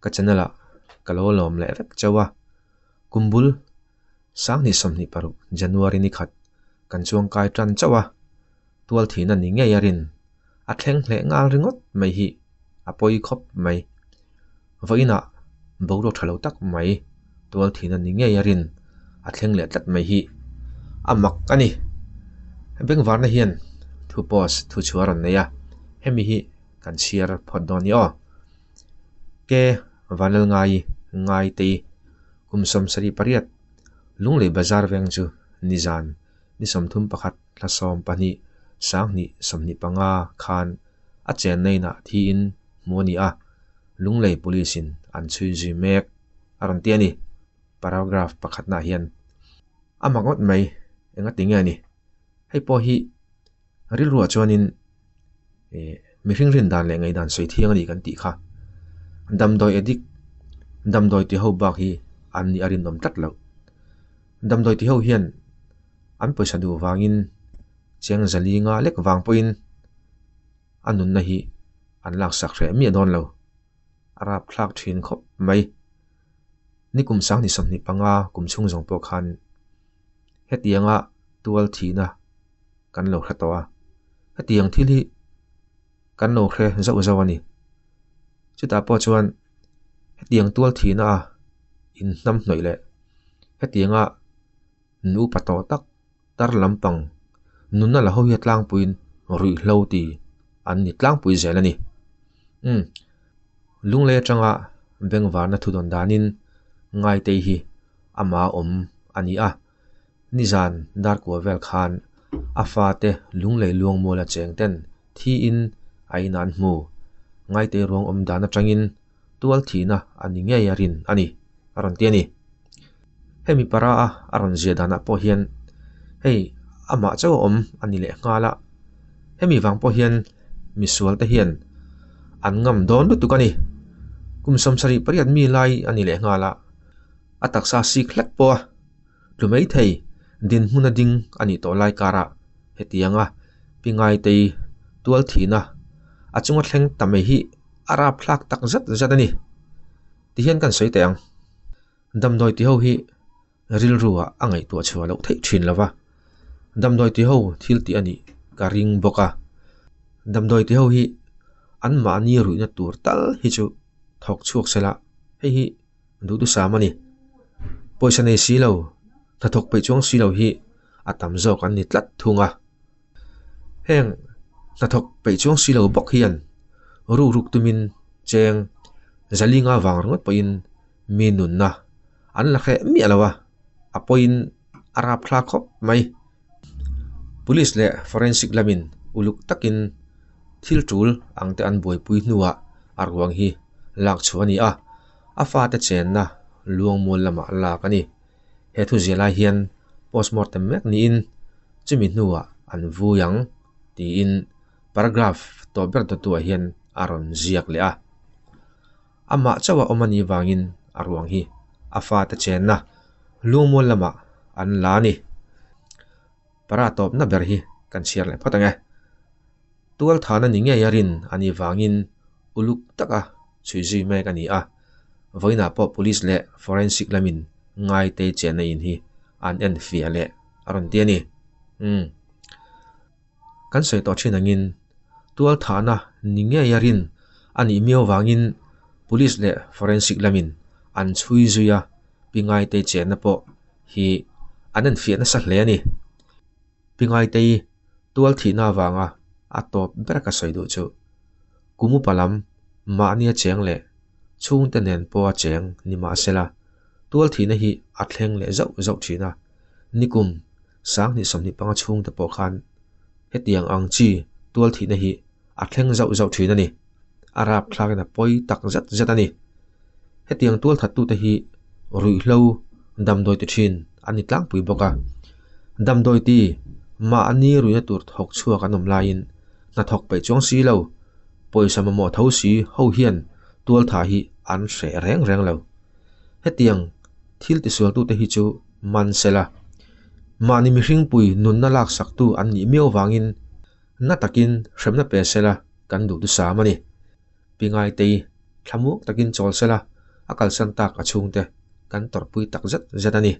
Ka channel ah ka lo lawm leh vek chauh a, kum bul Sanghnih 26 January ni khat kan chuang kai tan chauh a, tual thihna ni ngei a rin a thleng hleh ngal ringawt mai hi a pawi khawp mai. Vawiinah boruak tha lo tak mai tual thihna ni ngei a rin a thleng leh tlat mai hi a mak a ni. Bengvarna hian thu post thu chhuah a rawn nei a, hemi hi kan chhiar phawt dawn ni aw. Ke Vanlalngai Ngaitei kum 78 Lunglei Bazar veng chu nizan ni 31 thla 12 20 25 khan a chenna inah thiin hmu a ni a, Lunglei Police in an chhui zui mek a rawn ti a ni. Paragraph pakhatnaah hian a mak ngawt mai enga ti nge a ni. Hei pawh hi rilruah chuanin mihring rin dan leh ngaihdan sawi thiang a ni kan tih kha. Damdawi addict, damdawi ti ho bak hi an nih a rinawm tlat loh. Damdawi ti ho hian an pawisa duh vangin cheng zali nga lek vang pawhin a nunna hi an laksak hreh miah dawn lo. A rapthlak thin khawp mai. Nikum 2025 kum chhung zawng pawh khan hetianga tual thihna kan lo hre tawh a, hetiang thil hi kan lo hre zauh zauh a ni. Chutah pawh chuan hetiang tual thihna a inhnam hnawih leh hetianga nupa tawh tak tar lampang nunna la ho hi a tlangpuiin ruihhlo ti an ni tlangpui zel a ni. Umm Lunglei atanga bengvarna thu dawn danin Ngaitei hi ama awm a ni a. Nizan darkua vel khan a fate Lunglei Luangmuala cheng ten thiin a in an hmu. Ngaitei ruang awm dan atangin tual thihna a ni ngei a rin a ni, a rawn ti a ni. Hemi para a a rawn zia danah pawh hian hei amah chauh a awm a ni leh nghal a, hemi vang pawh hian misual te hian an ngam dawn lutuk a ni. Kum 78 mi lai a ni leh nghal a, a taksa sik hlek pawh a tlu mai thei dinhmun a ding a nih tawh lai karah hetianga pi Ngaitei tual thihna a chunga thleng ta mai hi a rapthlak tak zet zet a ni. Tihian kan sawi teh ang. Damdawi ti ho hi rilru ah a ngaihtuah chhuah loh theih thin lo va, damdawi ti ho thil tih a nih ka ring bawk a. Damdawi ti ho hi anmahni ruihna tur tal hi chu thawk chhuak se la, hei hi duhthusam a ni. Pawisa nei si lo, hnathawk peih chuang si lo hi a tam zawk an ni tlat thung a. Heng hnathawk peih chuang si lo bawk hian ruk ruk tumin cheng zalinga vang ringawt pawhin mi nunna an la hreh miah lo a, a pawhin a rapthlak khawp mai. Police leh forensic lamin uluk takin thil tul ang te an buaipui hnuah a ruang hi lak chhuah a ni a, a fate chenna Luangmual lamah lak a ni. He thu zia lai hian postmortem mek niin chumi hnuah an vui ang tiin paragraph tawp ber dawtuah hian a rawn ziak leh a. Amah chauh a awm a nih vangin a ruang hi a fate chenna Luangmual lamah an la a ni. Para tawpna ber hi kan chhiar leh phawt ang e. Tual thana ni ngei a rin a nih vangin uluk taka chhui zui mek a ni a, vawiinah pawh Police leh Forensic lamin Ngaitei chenna in hi an en fiah leh a rawn ti a ni. Umm. Kan sawi tawh thin angin tual thahna ni ngei a rin a nih miau vangin Police leh Forensic lamin an chhui zui a, Pi Ngaitei chenna pawh hi an en fiah nasa hle a ni. Pi Ngaitei tual thihna avanga a tawp ber ka sawi duh chu kum upa lam mahnia cheng leh chhungte nen pawha cheng ni mahsela tual thihna hi a thleng leh zauh zauh thin a, nikum 2025 chhungte pawh khan hetiang ang chi tual thihna hi a thleng zauh zauh thin a ni. A rapthlakin a pawi tak zet zet a ni. Hetiang tual thattute hi ruihhlo damdawi ti thin an ni tlangpui bawk a. Damdawi ti mahni ruihna tur thawk chhuak an awm laiin hnathawk peih chuang si lo, pawisa mamawh tho si ho hian tual tha hi an hreh reng reng lo. Hetiang thil tisualtute hi chu man sela, mahni mihringpui nunna laksaktu an nih miau vangin na takin hremna pe sela kan duh dusam a ni. Pi Ngaitei. Thlamuang takin chawl sela, a kalsan tak a chhungte kan tawrhpui tak zet zet a ni.